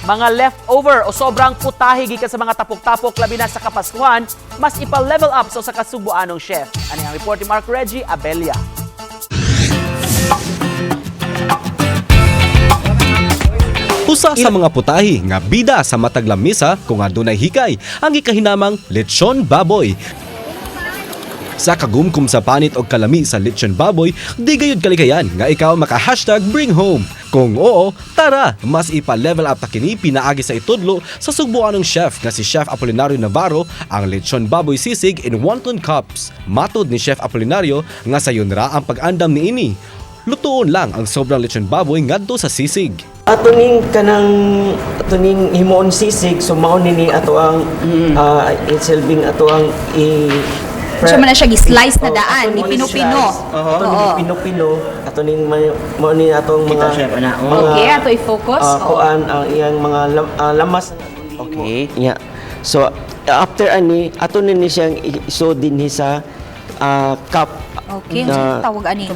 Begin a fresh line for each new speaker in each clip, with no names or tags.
Mga leftover o sobrang putahe gikan sa mga tapok-tapok, labi na sa Kapaskuhan, mas ipa-level up sa usa ka Sugboanong chef. Ani ang report ni Mark Reggie Abella.
Usa sa mga putahe nga bida sa matag lamisa kung adunay hikay ang gikahinamang lechon baboy. Sa kagumkum sa panit og kalami sa lechon baboy, di gayud kalikayan nga ikaw maka #BringHome. Kung oo, tara, mas ipa-level up ta kini pinaagi sa itudlo sa Sugboanong chef nga si Chef Apolinario Navarro, ang lechon baboy sisig in wonton cups. Matod ni Chef Apolinario nga sayon ra ang pag-andam niini. Lutuon lang ang sobrang lechon baboy ngadto sa sisig.
Ato ning kanang ato ning himuon sisig, so mao ni ni ato ang isilbing ato ang i
So, man na siya gi-slice na
Oh,
daan,
ato
ni
ning
pino-pino.
i-slice. Ato
Oo.
ning pino-pino, ato ning mao ni atong mga
Kita, chef, ana.
mga,
Okay, ato i-focus. Oo.
Kuan ang iyang mga lamas. Yeah. So after ani ato ni siyang isod dinhi sa cup.
Okay,
Na-
unsa tawag ani?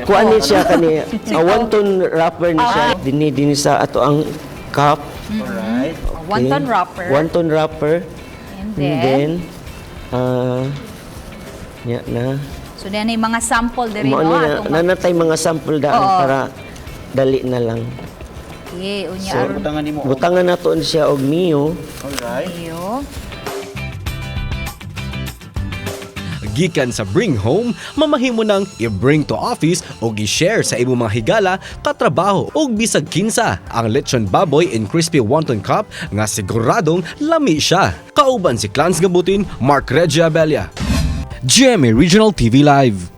Kuan ni siya kani a wonton wrapper ni siya dinhi dinhi sa ato ang cup.
Alright.
Wonton wrapper.
Wonton wrapper.
And
And
then,
then nya na.
So then ay mga sample diri,
Mao
no,
ni na
atong
nanatay mga sample daan para dali na lang.
Okay, unya
So,
aron
Butangan nimo.
Butangan nato siya og mayo.
Alright.
iyo.
Gikan sa bring home, mamahimo nang i-bring to office o i-share sa imong mga higala, katrabaho o bisag kinsa ang lechon baboy in crispy wonton cup nga siguradong lami siya. Kauban si Clans Gabutin, Mark Regia Abella. GMA Regional TV Live.